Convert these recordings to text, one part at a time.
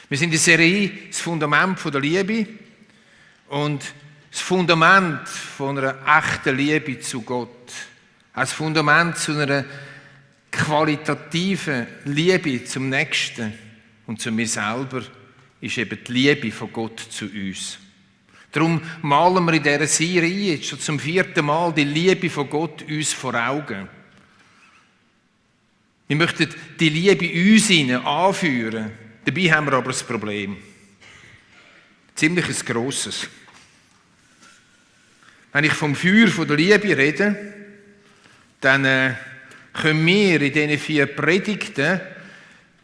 Wir sind in der Serie «Das Fundament der Liebe» und das Fundament von einer echten Liebe zu Gott, das Fundament zu einer qualitativen Liebe zum Nächsten und zu mir selber, ist eben die Liebe von Gott zu uns. Darum malen wir in dieser Serie jetzt schon zum 4. Mal die Liebe von Gott uns vor Augen. Wir möchten die Liebe in uns anführen. Dabei haben wir aber ein Problem. Ziemlich ein grosses. Wenn ich vom Feuer von der Liebe rede, dann können wir in diesen 4 Predigten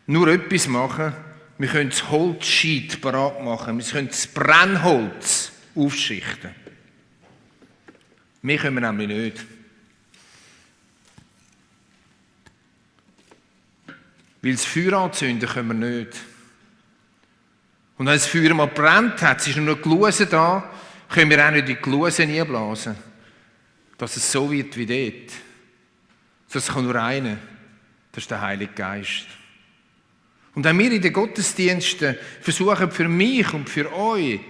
nur etwas machen. Wir können das Holzscheit parat machen. Wir können das Brennholz aufschichten. Mehr können wir nämlich nicht. Weil das Feuer anzünden können wir nicht. Und wenn das Feuer mal brennt hat, es ist nur noch Gluse da, können wir auch nicht in die Gluse hineinblasen. Dass es so wird wie dort. Das kann nur einer. Das ist der Heilige Geist. Und wenn wir in den Gottesdiensten versuchen, für mich und für euch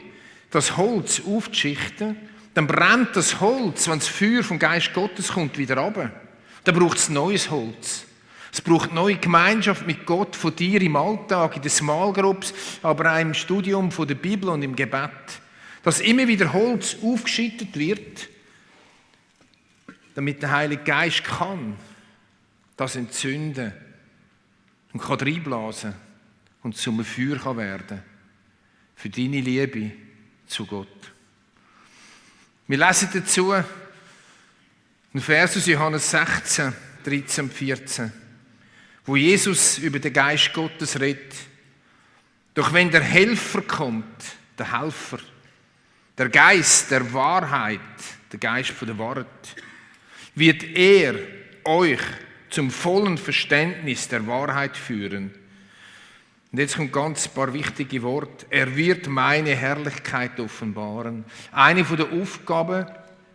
das Holz aufzuschichten, dann brennt das Holz, wenn das Feuer vom Geist Gottes kommt, wieder runter. Dann braucht es neues Holz. Es braucht neue Gemeinschaft mit Gott von dir im Alltag, in den Small Groups, aber auch im Studium von der Bibel und im Gebet. Dass immer wieder Holz aufgeschüttet wird, damit der Heilige Geist kann das entzünden und kann reinblasen und zum Feuer kann werden für deine Liebe zu Gott. Wir lesen dazu einen Vers aus Johannes 16, 13 und 14, wo Jesus über den Geist Gottes redet. Doch wenn der Helfer kommt, der Helfer, der Geist der Wahrheit, der Geist von der Wahrheit, wird er euch zum vollen Verständnis der Wahrheit führen. Und jetzt kommt ganz ein paar wichtige Worte. Er wird meine Herrlichkeit offenbaren. Eine der Aufgaben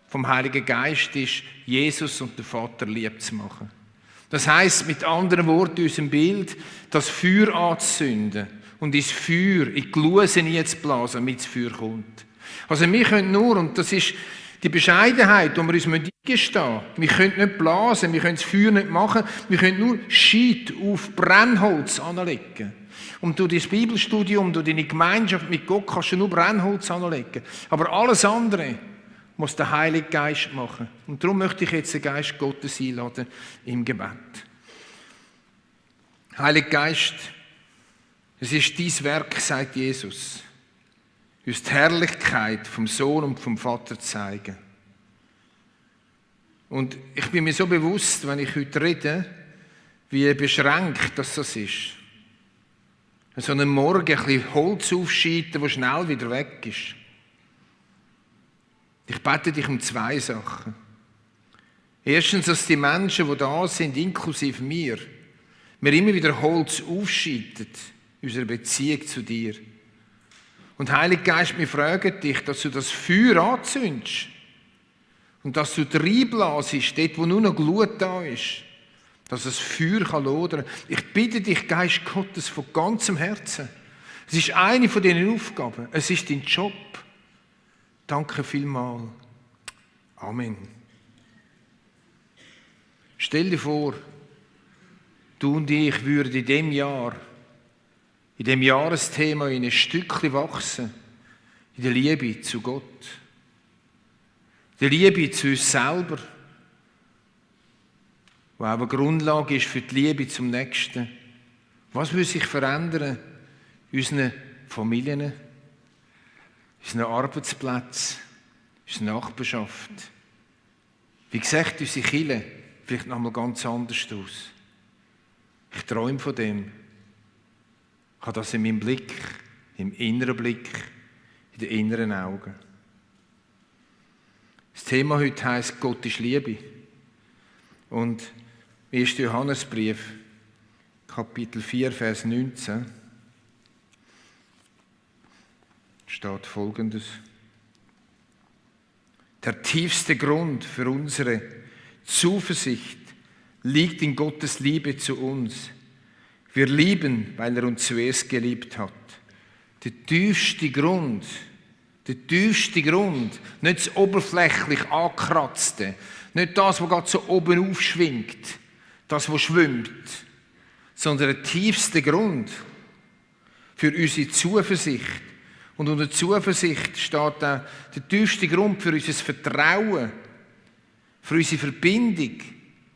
vom Heiligen Geist ist, Jesus und den Vater lieb zu machen. Das heisst, mit anderen Worten, in unserem Bild, das Feuer anzuzünden und ins Feuer, in die Gluse hineinzublasen, damit das Feuer kommt. Also wir können nur, und das ist die Bescheidenheit, die wir uns eingestehen müssen, wir können nicht blasen, wir können das Feuer nicht machen, wir können nur Scheit auf Brennholz anlegen. Und durch das Bibelstudium, durch deine Gemeinschaft mit Gott kannst du nur Brennholz anlegen. Aber alles andere muss der Heilige Geist machen. Und darum möchte ich jetzt den Geist Gottes einladen im Gebet. Heiliger Geist, es ist dein Werk, sagt Jesus, uns die Herrlichkeit vom Sohn und vom Vater zu zeigen. Und ich bin mir so bewusst, wenn ich heute rede, wie beschränkt das ist. So einen Morgen ein bisschen Holz aufscheiten, das schnell wieder weg ist. Ich bitte dich um 2 Sachen. Erstens, dass die Menschen, die da sind, inklusive mir immer wieder Holz aufscheiten in unserer Beziehung zu dir. Und Heiliger Geist, wir fragen dich, dass du das Feuer anzündest und dass du reinblasest, dort wo nur noch Glut da ist, dass das Feuer lodern kann. Ich bitte dich, Geist Gottes, von ganzem Herzen. Es ist eine von diesen Aufgaben. Es ist dein Job. Danke vielmals. Amen. Stell dir vor, du und ich würden in diesem Jahr, in dem Jahresthema ein Stückchen wachsen, in der Liebe zu Gott, in der Liebe zu uns selber, die auch eine Grundlage ist für die Liebe zum Nächsten. Was will sich verändern in unseren Familien, in unseren Arbeitsplätzen, in unserer Nachbarschaft? Wie sieht unsere Kirche vielleicht noch einmal ganz anders aus? Ich träume von dem. Ich habe das in meinem Blick, im inneren Blick, in den inneren Augen. Das Thema heute heisst, Gott ist Liebe. Und im 1. Johannesbrief, Kapitel 4, Vers 19, steht Folgendes. Der tiefste Grund für unsere Zuversicht liegt in Gottes Liebe zu uns. Wir lieben, weil er uns zuerst geliebt hat. der tiefste Grund, nicht das oberflächlich Ankratzte, nicht das, was gerade so oben aufschwingt, das, was schwimmt, sondern der tiefste Grund für unsere Zuversicht. Und unter Zuversicht steht auch der tiefste Grund für unser Vertrauen, für unsere Verbindung,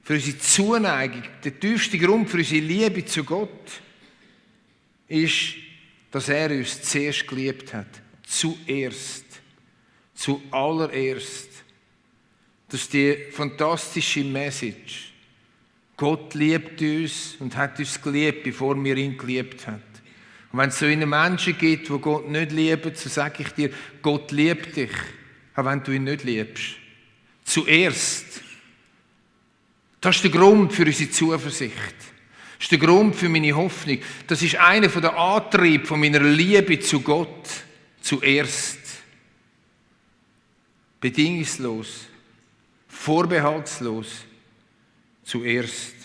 für unsere Zuneigung, der tiefste Grund für unsere Liebe zu Gott ist, dass er uns zuerst geliebt hat. Zuerst. Zuallererst. Das ist die fantastische Message. Gott liebt uns und hat uns geliebt, bevor wir ihn geliebt haben. Und wenn es so einen Menschen gibt, die Gott nicht lieben, so sage ich dir, Gott liebt dich, auch wenn du ihn nicht liebst. Zuerst. Das ist der Grund für unsere Zuversicht. Das ist der Grund für meine Hoffnung. Das ist einer der Antriebe von meiner Liebe zu Gott. Zuerst. Bedingungslos. Vorbehaltslos. Zuerst.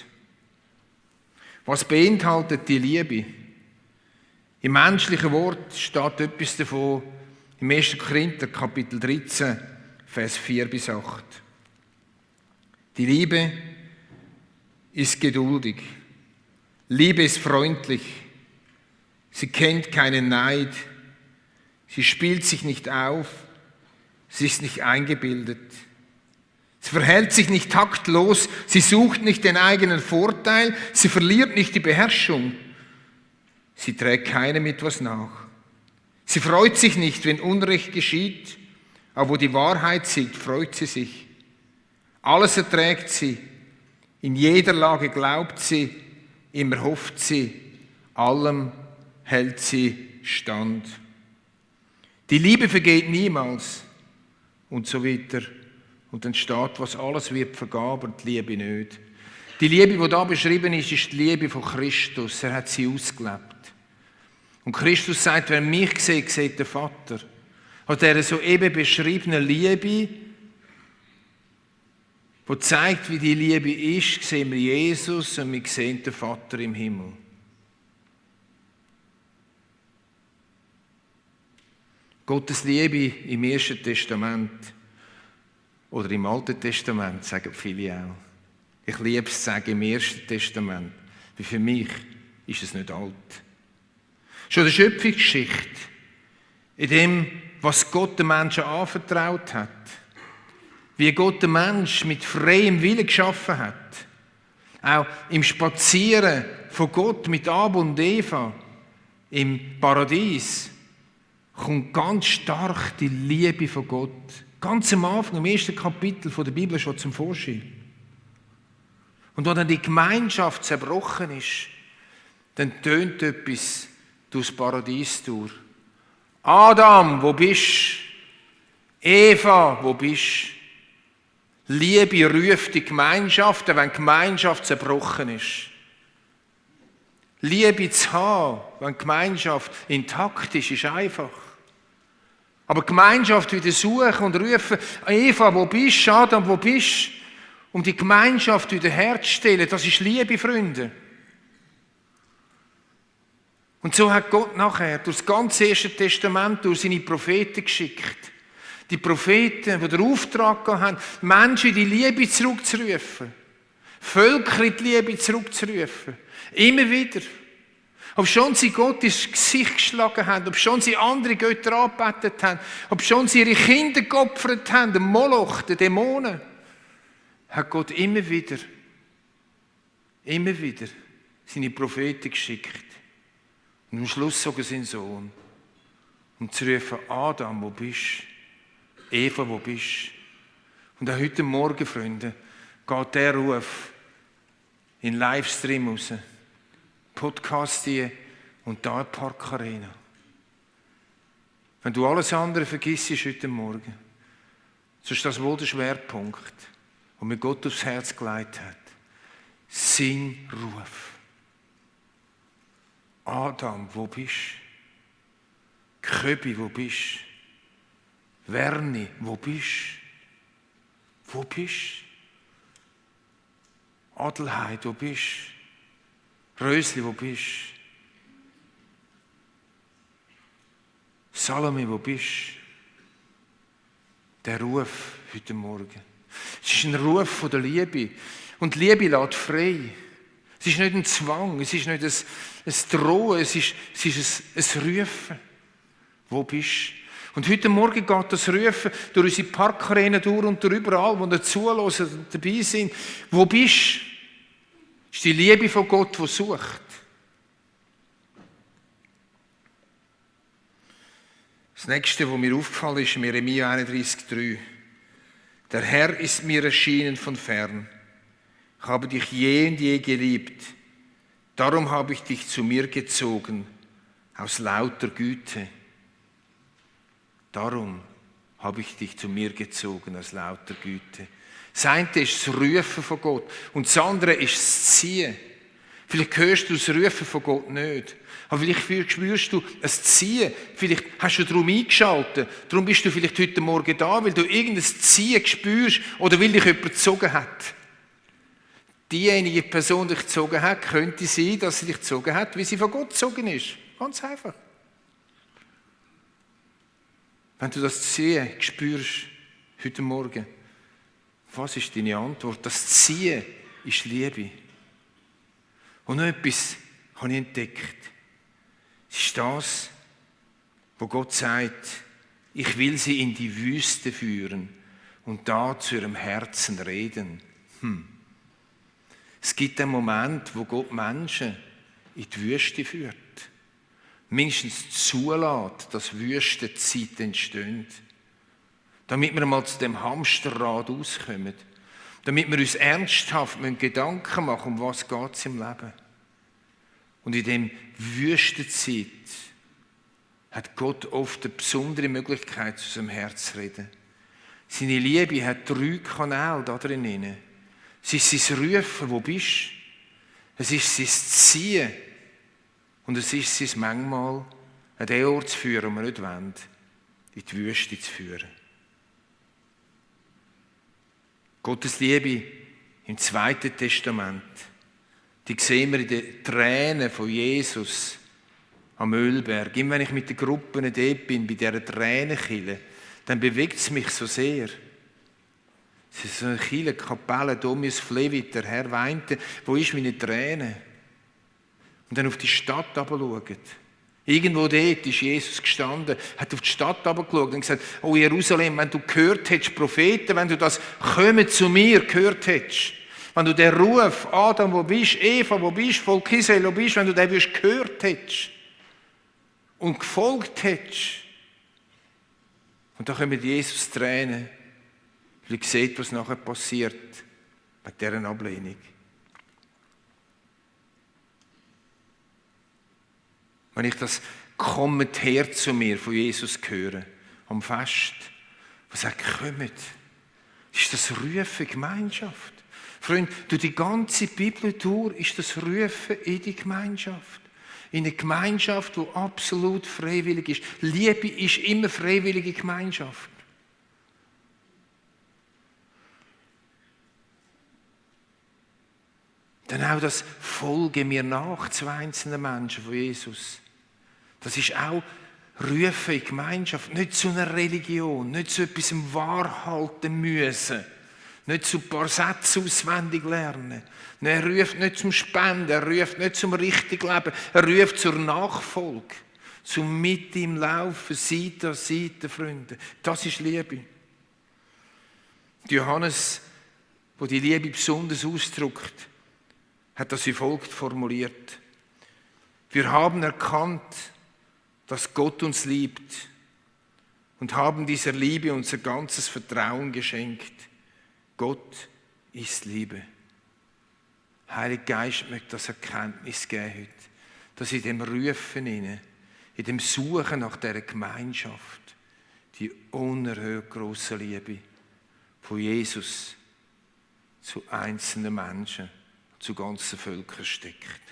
Was beinhaltet die Liebe? Im menschlichen Wort steht etwas davon im 1. Korinther, Kapitel 13, Vers 4-8. Die Liebe ist geduldig. Liebe ist freundlich. Sie kennt keinen Neid. Sie spielt sich nicht auf. Sie ist nicht eingebildet. Sie verhält sich nicht taktlos. Sie sucht nicht den eigenen Vorteil. Sie verliert nicht die Beherrschung. Sie trägt keinem etwas nach. Sie freut sich nicht, wenn Unrecht geschieht, aber wo die Wahrheit siegt, freut sie sich. Alles erträgt sie, in jeder Lage glaubt sie, immer hofft sie, allem hält sie stand. Die Liebe vergeht niemals und so weiter. Und dann steht, was alles wird vergehen, aber die Liebe nicht. Die Liebe, die da beschrieben ist, ist die Liebe von Christus. Er hat sie ausgelebt. Und Christus sagt, wer mich sieht, sieht den Vater. An dieser soeben beschriebenen Liebe, die zeigt, wie die Liebe ist, sehen wir Jesus und wir sehen den Vater im Himmel. Gottes Liebe im Ersten Testament oder im Alten Testament, sagen viele auch. Ich liebe es zu sagen, im Ersten Testament, weil für mich ist es nicht alt. Schon die Schöpfungsgeschichte, in dem, was Gott den Menschen anvertraut hat, wie Gott den Menschen mit freiem Willen geschaffen hat, auch im Spazieren von Gott mit Adam und Eva im Paradies, kommt ganz stark die Liebe von Gott. Ganz am Anfang, im ersten Kapitel der Bibel schon zum Vorschein. Und wenn dann die Gemeinschaft zerbrochen ist, dann tönt etwas durchs Paradies durch. Adam, wo bist du? Eva, wo bist du? Liebe ruft die Gemeinschaft, wenn die Gemeinschaft zerbrochen ist. Liebe zu haben, wenn die Gemeinschaft intakt ist, ist einfach. Aber die Gemeinschaft wieder suchen und rufen, Eva, wo bist du? Adam, wo bist du? Um die Gemeinschaft wieder herzustellen, das ist Liebe, Freunde. Und so hat Gott nachher durch das ganze Erste Testament, durch seine Propheten geschickt. Die Propheten, die den Auftrag haben, Menschen in die Liebe zurückzurufen. Völker in die Liebe zurückzurufen. Immer wieder. Ob schon sie Gott ins Gesicht geschlagen haben, ob schon sie andere Götter angebetet haben, ob schon sie ihre Kinder geopfert haben, den Moloch, den Dämonen, hat Gott immer wieder seine Propheten geschickt. Und am Schluss sogar seinen Sohn. Um zu rufen, Adam, wo bist du? Eva, wo bist du? Und auch heute Morgen, Freunde, geht der Ruf in Livestream raus. Podcast hier und da in Park Arena. Wenn du alles andere vergisst heute Morgen, so ist das wohl der Schwerpunkt, den mir Gott aufs Herz gelegt hat. Sein Ruf. Adam, wo bist du? Köbi, wo bist du? Werni, wo bist du? Wo bist du? Adelheid, wo bist du? Rösli, wo bist Salome, wo bist du? Der Ruf heute Morgen. Es ist ein Ruf von der Liebe. Und Liebe lässt frei. Es ist nicht ein Zwang, es ist nicht ein Drohen, es ist ein Rufen. Wo bist du? Und heute Morgen geht das Rufen durch unsere Parkarenen durch und durch überall, wo wir zuhören und dabei sind. Wo bist du? Es ist die Liebe von Gott, die sucht. Das nächste, was mir aufgefallen ist, in Jeremia 31,3. Der Herr ist mir erschienen von fern. Ich habe dich je und je geliebt. Darum habe ich dich zu mir gezogen, aus lauter Güte. Darum habe ich dich zu mir gezogen, aus lauter Güte. Das eine ist das Rufen von Gott und das andere ist das Ziehen. Vielleicht hörst du das Rufen von Gott nicht. Aber vielleicht spürst du ein Ziehen. Vielleicht hast du darum eingeschaltet. Darum bist du vielleicht heute Morgen da, weil du irgendein Ziehen spürst oder weil dich jemand gezogen hat. Diejenige Person, die dich gezogen hat, könnte sein, dass sie dich gezogen hat, wie sie von Gott gezogen ist. Ganz einfach. Wenn du das Ziehen spürst, heute Morgen, was ist deine Antwort? Das Ziehen ist Liebe. Und noch etwas habe ich entdeckt. Es ist das, wo Gott sagt, ich will sie in die Wüste führen und da zu ihrem Herzen reden. Es gibt einen Moment, wo Gott Menschen in die Wüste führt. Mindestens zulässt, dass Wüstenzeit entsteht. Damit wir mal zu dem Hamsterrad rauskommen. Damit wir uns ernsthaft Gedanken machen, um was geht es im Leben. Und in dem Wüstenzeit hat Gott oft eine besondere Möglichkeit, zu unserem Herz zu reden. Seine Liebe hat 3 Kanäle da drin. Es ist sein Rufen, wo bist du? Es ist sein Ziehen. Und es ist sein manchmal, an den Ort zu führen, wo wir nicht wollen, in die Wüste zu führen. Gottes Liebe im Zweiten Testament, die sehen wir in den Tränen von Jesus am Ölberg. Immer wenn ich mit den Gruppen dort bin, bei dieser Tränenkille, dann bewegt es mich so sehr. Es ist so eine Kille, Kapelle, Dominus Flevit, der Herr weinte, wo ist meine Träne? Und dann auf die Stadt runterschaut. Irgendwo dort ist Jesus gestanden, hat auf die Stadt runtergeschaut und gesagt, oh Jerusalem, wenn du gehört hättest, Propheten, wenn du das «Komme zu mir» gehört hättest, wenn du den Ruf, Adam, wo bist, Eva, wo bist, Volk Israel, wo bist, wenn du den gehört hättest und gefolgt hättest. Und da kommen Jesus Tränen, weil er sieht, was nachher passiert bei dieser Ablehnung. Wenn ich das «Kommt her zu mir» von Jesus höre, am Fest, was sagt, kommt, ist das Rufen Gemeinschaft. Freunde, durch die ganze Bibel durch ist das Rufen in die Gemeinschaft. In eine Gemeinschaft, die absolut freiwillig ist. Liebe ist immer freiwillige Gemeinschaft. Dann auch das «Folge mir nach» zu einzelnen Menschen von Jesus. Das ist auch Rufen in Gemeinschaft, nicht zu einer Religion, nicht zu etwas wahrhalten müssen, nicht zu ein paar Sätze auswendig lernen. Er ruft nicht zum Spenden, er ruft nicht zum richtigen Leben, er ruft zur Nachfolge, zum mit ihm Laufen, Seite an Seite, Freunde. Das ist Liebe. Johannes, wo die Liebe besonders ausdrückt, hat das wie folgt formuliert. Wir haben erkannt, dass Gott uns liebt und haben dieser Liebe unser ganzes Vertrauen geschenkt. Gott ist Liebe. Heiliger Geist möchte das Erkenntnis geben heute, dass in dem Rufen, in dem Suchen nach dieser Gemeinschaft, die unerhört grosse Liebe von Jesus zu einzelnen Menschen, zu ganzen Völkern steckt.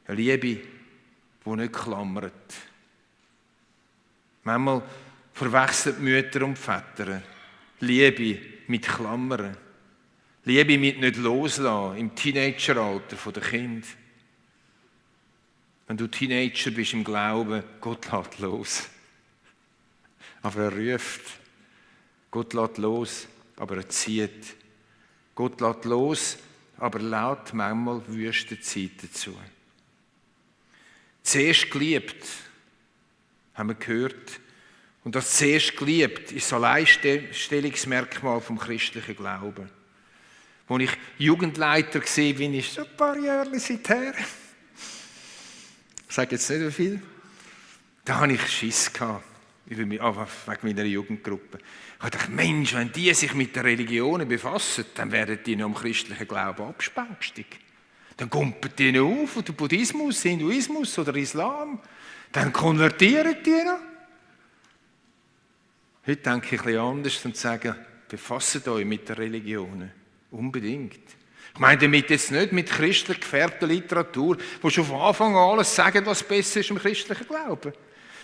Eine Liebe, die nicht klammert. Manchmal verwechseln Mütter und Väter Liebe mit Klammern. Liebe mit nicht loslassen im Teenageralter der Kind. Wenn du Teenager bist im Glauben, Gott lässt los. Aber er ruft. Gott lässt los, aber er zieht. Gott lässt los, aber lädt manchmal Wüstenzeiten zu. Zuerst geliebt, haben wir gehört. Und das zuerst geliebt ist das Alleinstellungsmerkmal vom christlichen Glauben. Als ich Jugendleiter war, bin ich schon ein paar Jahre seither. Ich sage jetzt nicht so viel. Da hatte ich Schiss über mich, wegen meiner Jugendgruppe. Ich dachte, Mensch, wenn die sich mit der Religion befassen, dann werden die noch am christlichen Glauben abspänstig. Dann kumpeln die noch auf, oder Buddhismus, Hinduismus oder Islam. Dann konvertieren die noch. Heute denke ich ein bisschen anders und sage, befasst euch mit der Religion. Unbedingt. Ich meine damit jetzt nicht mit christlich gefärbter Literatur, wo schon von Anfang an alles sagen, was besser ist im christlichen Glauben.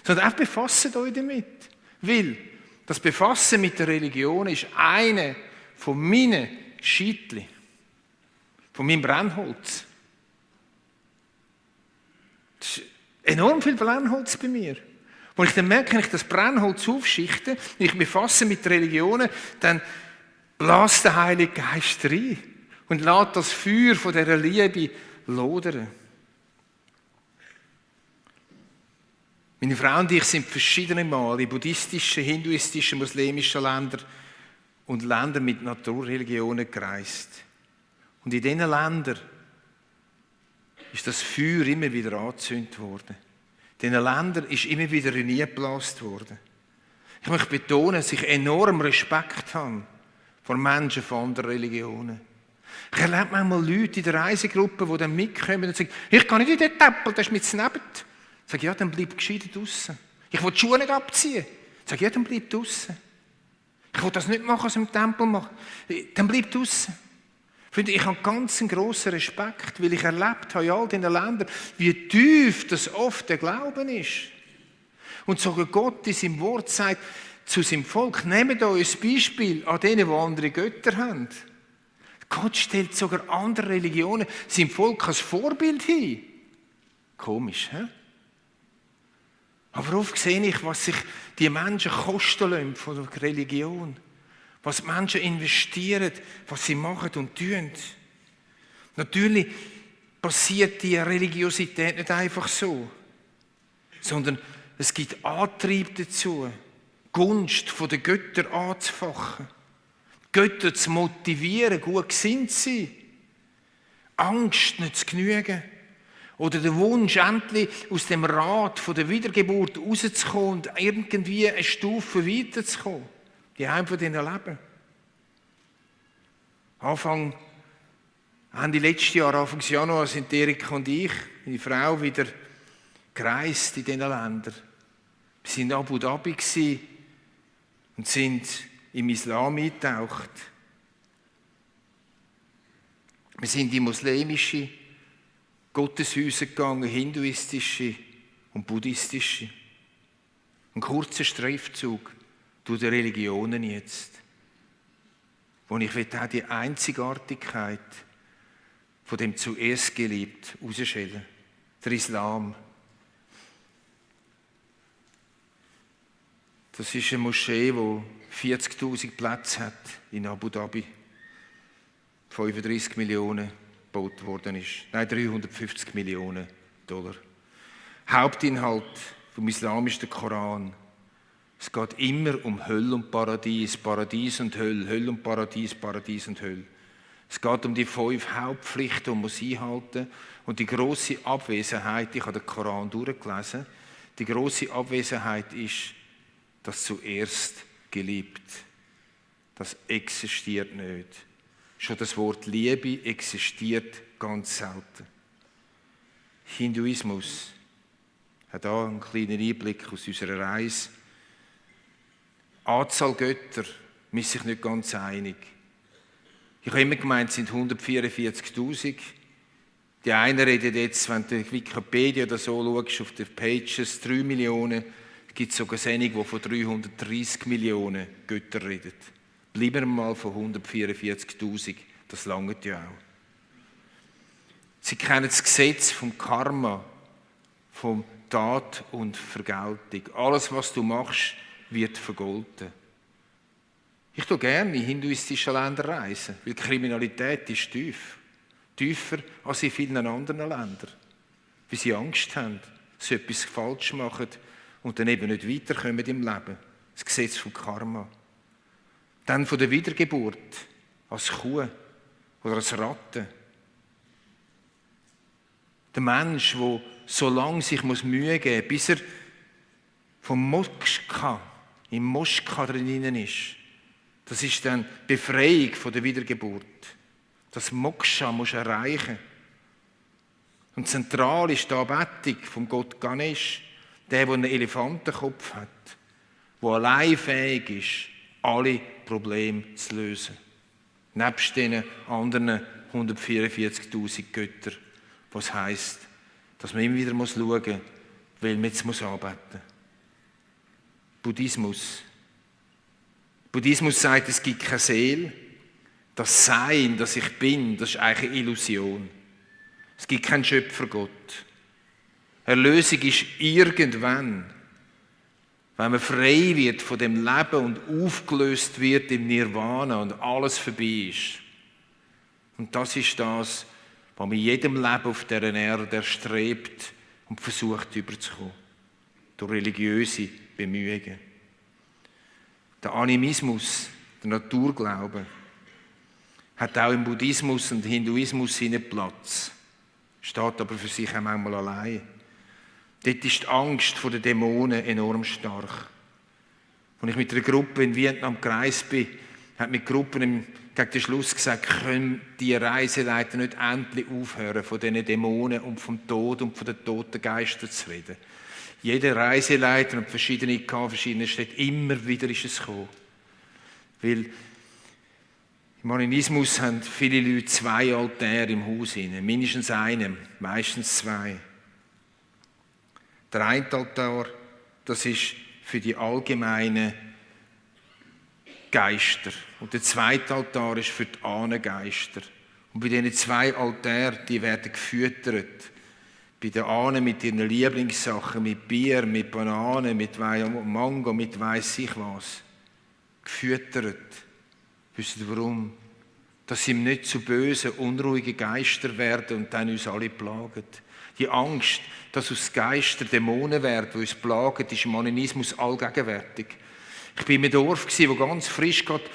Sondern auch befasst euch damit. Weil das Befassen mit der Religion ist eine von meinen Scheitchen, von meinem Brennholz. Das ist enorm viel Brennholz bei mir. Wenn ich dann merke, wenn ich das Brennholz aufschichte, wenn ich befasse mit Religionen, dann bläst der Heilige Geist rein und lässt das Feuer von dieser Liebe lodern. Meine Frau und ich sind verschiedene Mal in buddhistischen, hinduistischen, muslimischen Ländern und Ländern mit Naturreligionen gereist. Und in diesen Ländern ist das Feuer immer wieder angezündet worden. In diesen Ländern ist immer wieder hineingeblasen worden. Ich möchte betonen, dass ich enorm Respekt habe vor Menschen von anderen Religionen. Ich erlebe manchmal Leute in der Reisegruppe, die dann mitkommen und sagen, ich kann nicht in den Tempel, das ist mit neben. Ich sage, ja, dann bleib gescheit draussen. Ich will die Schuhe nicht abziehen. Ich sage, ja, dann bleib draussen. Ich will das nicht machen, was im Tempel machen. Dann bleib draussen. Ich habe ganz einen grossen Respekt, weil ich erlebt habe in all diesen Ländern, wie tief das oft der Glauben ist. Und sogar Gott in seinem Wort sagt zu seinem Volk, nehmt euch ein Beispiel an denen, die andere Götter haben. Gott stellt sogar andere Religionen seinem Volk als Vorbild hin. Komisch, hä? Aber oft sehe ich, was sich die Menschen kosten lassen von der Religion. Was die Menschen investieren, was sie machen und tun. Natürlich passiert die Religiosität nicht einfach so, sondern es gibt Antrieb dazu, Gunst von den Göttern anzufachen, Götter zu motivieren, gut gesinnt zu sein, Angst nicht zu genügen oder der Wunsch, endlich aus dem Rad von der Wiedergeburt rauszukommen und irgendwie eine Stufe weiterzukommen. Die haben von denen leben. Ende letzten Jahr, Anfang Januar, sind Erika und ich, meine Frau, wieder gereist in diesen Ländern. Wir waren in Abu Dhabi und sind im Islam eingetaucht. Wir sind in muslimische Gotteshäuser gegangen, hinduistische und buddhistische. Ein kurzer Streifzug durch die Religionen jetzt, wo ich auch die Einzigartigkeit von dem zuerst geliebt herausstellen. Der Islam. Das ist eine Moschee, die 40'000 Plätze hat in Abu Dhabi. 35 Millionen gebaut worden ist. Nein, 350 Millionen $. Hauptinhalt vom Islam ist der Koran. Es geht immer um Hölle und Paradies, Paradies und Hölle, Hölle und Paradies, Paradies und Hölle. Es geht um die 5 Hauptpflichten, die man einhalten muss. Und die grosse Abwesenheit, ich habe den Koran durchgelesen, die grosse Abwesenheit ist, das zuerst geliebt. Das existiert nicht. Schon das Wort Liebe existiert ganz selten. Hinduismus hat da einen kleinen Einblick aus unserer Reise. Anzahl Götter, wir sind sich nicht ganz einig. Ich habe immer gemeint, es sind 144'000. Die einen reden jetzt, wenn du Wikipedia oder so schaust, auf den Pages 3 Millionen. Es gibt sogar Sendungen, die von 330 Millionen Göttern reden. Bleiben wir mal von 144'000. Das langt ja auch. Sie kennen das Gesetz vom Karma. von Tat und Vergeltung. Alles, was du machst, wird vergolten. Ich tue gerne in hinduistische Länder reisen, weil die Kriminalität ist tief. Tiefer als in vielen anderen Ländern. Weil sie Angst haben, dass sie etwas falsch machen und dann eben nicht weiterkommen im Leben. Das Gesetz vom Karma. Dann von der Wiedergeburt als Kuh oder als Ratte. Der Mensch, der so lange sich Mühe geben muss, bis er vom Moksha, im Moksha drin ist. Das ist dann die Befreiung von der Wiedergeburt. Das Moksha musst du erreichen. Und zentral ist die Anbetung vom Gott Ganesh, der einen Elefantenkopf hat, der allein fähig ist, alle Probleme zu lösen. Nebst den anderen 144.000 Göttern, was heisst, dass man immer wieder schauen muss, weil man jetzt anbeten muss. Buddhismus sagt, es gibt keine Seele. Das Sein, das ich bin, das ist eigentlich eine Illusion. Es gibt keinen Schöpfergott. Erlösung ist irgendwann, wenn man frei wird von dem Leben und aufgelöst wird im Nirvana und alles vorbei ist. Und das ist das, was man in jedem Leben auf dieser Erde erstrebt und versucht überzukommen. Durch religiöse Bemühungen. Der Animismus, der Naturglaube, hat auch im Buddhismus und Hinduismus seinen Platz. Steht aber für sich auch manchmal allein. Dort ist die Angst vor den Dämonen enorm stark. Als ich mit einer Gruppe in Vietnam gereist bin, hat mit Gruppen gegen den Schluss gesagt, können die Reiseleiter nicht endlich aufhören, von diesen Dämonen und vom Tod und von den toten Geistern zu reden. Jeder Reiseleiter und verschiedene Städte, immer wieder ist es gekommen. Weil im Animismus haben viele Leute 2 Altäre im Haus hinein, mindestens einen, meistens 2. Der eine Altar, das ist für die allgemeinen Geister. Und der zweite Altar ist für die Ahnengeister. Und bei diesen 2 Altären, die werden gefüttert. Bei den Ahnen mit ihren Lieblingssachen, mit Bier, mit Bananen, mit Mango, mit weiss ich was. Gefüttert. Wisst ihr warum? Dass sie nicht zu bösen, unruhigen Geister werden und dann uns alle plagen. Die Angst, dass aus Geister Dämonen werden, die uns plagen, ist im Animismus allgegenwärtig. Ich war in einem Dorf, wo ganz frisch gerade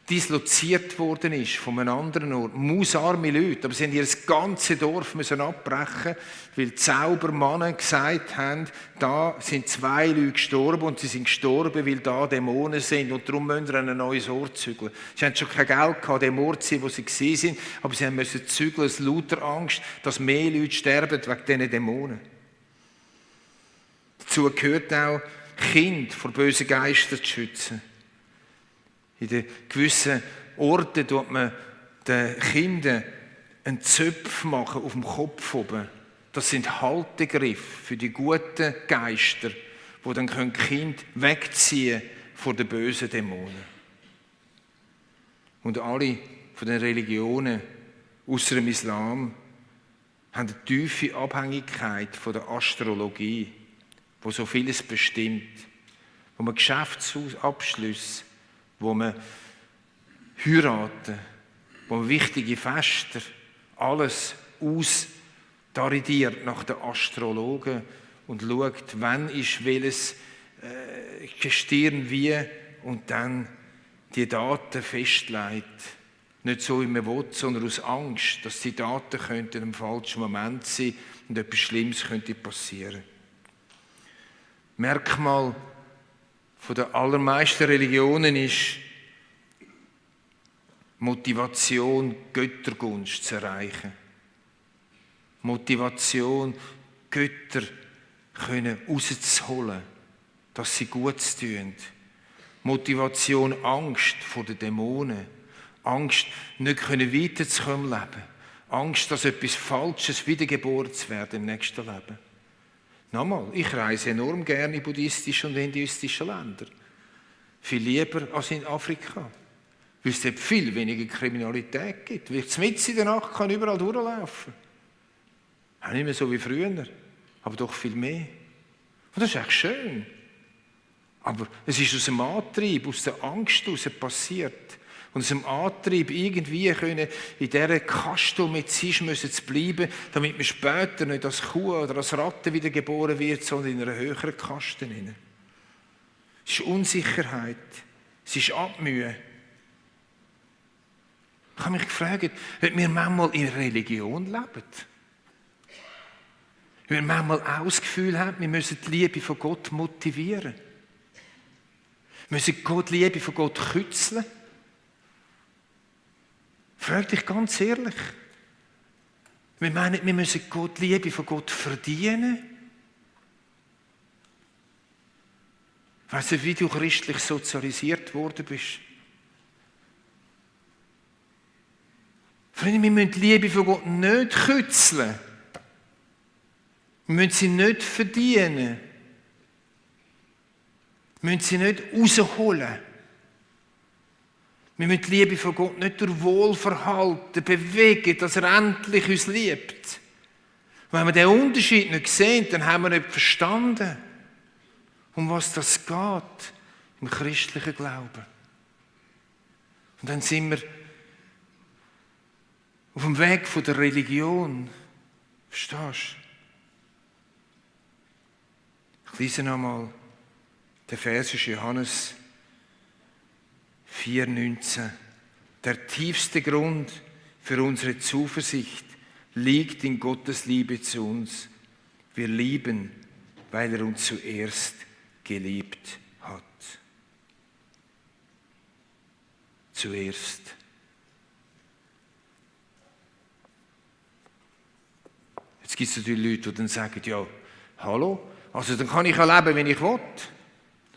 disloziert worden ist von einem anderen Ort. Mausarme Leute, aber sie haben ihr ganzes Dorf müssen abbrechen, weil die Zaubermannen gesagt haben, da sind 2 Leute gestorben und sie sind gestorben, weil da Dämonen sind und darum müssen wir an ein neues Ort zügeln. Sie hatten schon kein Geld gehabt, dem Ort zu sein, wo sie waren, aber sie mussten zügeln aus lauter Angst, dass mehr Leute sterben wegen diesen Dämonen. Dazu gehört auch, Kinder vor bösen Geistern zu schützen. In den gewissen Orten tut man den Kindern einen Zopf machen auf dem Kopf oben. Das sind Haltegriffe für die guten Geister, die dann die Kinder wegziehen vor den bösen Dämonen. Und alle von den Religionen ausser dem Islam haben eine tiefe Abhängigkeit von der Astrologie, wo so vieles bestimmt, wo man Geschäftsabschlüsse, wo man heiraten, wo man wichtige Feste, alles ausdaridiert nach den Astrologen und schaut, wann ist welches Gestirn wie und dann die Daten festlegt. Nicht so, wie man will, sondern aus Angst, dass die Daten könnten im falschen Moment sein und etwas Schlimmes könnte passieren. Merkmal von den allermeisten Religionen ist Motivation, Göttergunst zu erreichen. Motivation, Götter rauszuholen, dass sie Gutes tun. Motivation, Angst vor den Dämonen. Angst, nicht weiterzukommen im Leben. Angst, dass etwas Falsches wiedergeboren zu werden im nächsten Leben. Nochmal, ich reise enorm gerne in buddhistische und hinduistische Länder. Viel lieber als in Afrika. Weil es dort viel weniger Kriminalität gibt. Weil es mitten in der Nacht kann überall durchlaufen. Auch nicht mehr so wie früher. aber doch viel mehr. Und das ist echt schön. Aber es ist aus dem Antrieb, aus der Angst heraus passiert. Und aus dem Antrieb, irgendwie können in dieser Kaste mit sich müssen zu bleiben, damit man später nicht als Kuh oder als Ratte wieder geboren wird, sondern in einer höheren Kaste. Es ist Unsicherheit. Es ist Abmühe. Ich habe mich gefragt, ob wir manchmal in Religion leben. Ob wir manchmal auch das Gefühl haben, wir müssen die Liebe von Gott motivieren. Wir müssen die Liebe von Gott kützeln. Frag dich ganz ehrlich. Wir meinen, wir müssen die Liebe von Gott verdienen. Ich weiss nicht, wie du christlich sozialisiert worden bist. Freunde, wir müssen die Liebe von Gott nicht kützeln. Wir müssen sie nicht verdienen. Wir müssen sie nicht rausholen. Wir müssen die Liebe von Gott nicht durch Wohlverhalten bewegen, dass er endlich uns liebt. Wenn wir den Unterschied nicht sehen, dann haben wir nicht verstanden, um was das geht im christlichen Glauben. Und dann sind wir auf dem Weg von der Religion. Verstehst du? Ich lese nochmal. Der Vers ist Johannes 4,19. Der tiefste Grund für unsere Zuversicht liegt in Gottes Liebe zu uns. Wir lieben, weil er uns zuerst geliebt hat. Zuerst. Jetzt gibt es natürlich Leute, die dann sagen, ja, hallo, also dann kann ich ja leben, wenn ich will.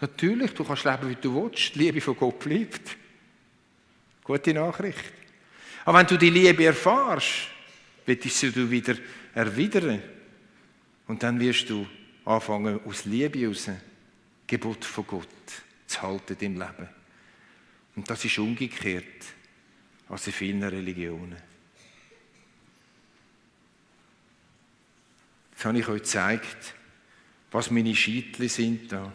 Natürlich, du kannst leben, wie du willst. Die Liebe von Gott bleibt. Gute Nachricht. Aber wenn du die Liebe erfährst, willst du wieder erwidern. Und dann wirst du anfangen, aus Liebe heraus Gebot von Gott zu halten im Leben. Und das ist umgekehrt als in vielen Religionen. Jetzt habe ich euch gezeigt, was meine Scheitchen sind da.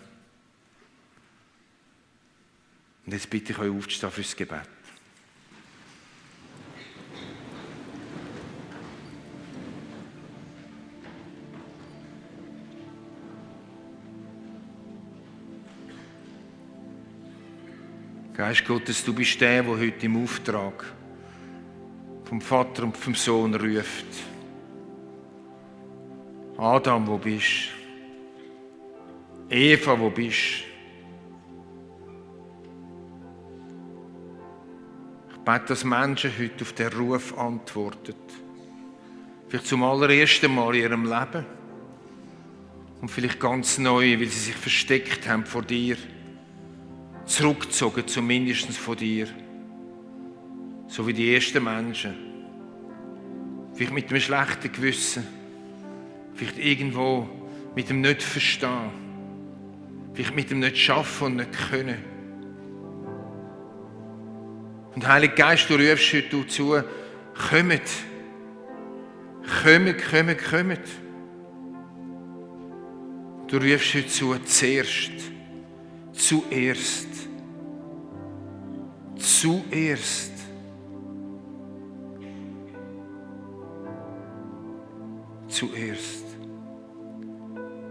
Und jetzt bitte ich euch aufzustehen fürs Gebet. Geist Gottes, du bist der heute im Auftrag vom Vater und vom Sohn ruft. Adam, wo bist du? Eva, wo bist du? Ich bete, dass Menschen heute auf diesen Ruf antworten. Vielleicht zum allerersten Mal in ihrem Leben. Und vielleicht ganz neu, weil sie sich versteckt haben vor dir. Zurückgezogen, zumindest von dir. So wie die ersten Menschen. Vielleicht mit einem schlechten Gewissen. Vielleicht irgendwo mit dem Nicht-Verstehen. Vielleicht mit dem Nicht-Schaffen und Nicht-Können. Und Heiliger Geist, du rufst heute zu, kommt. Kommt. Du rufst heute zu, zuerst.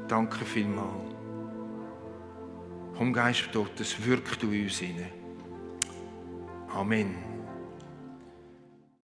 Danke vielmals. Komm, Geist Gottes, wirk du in uns hinein. Amen.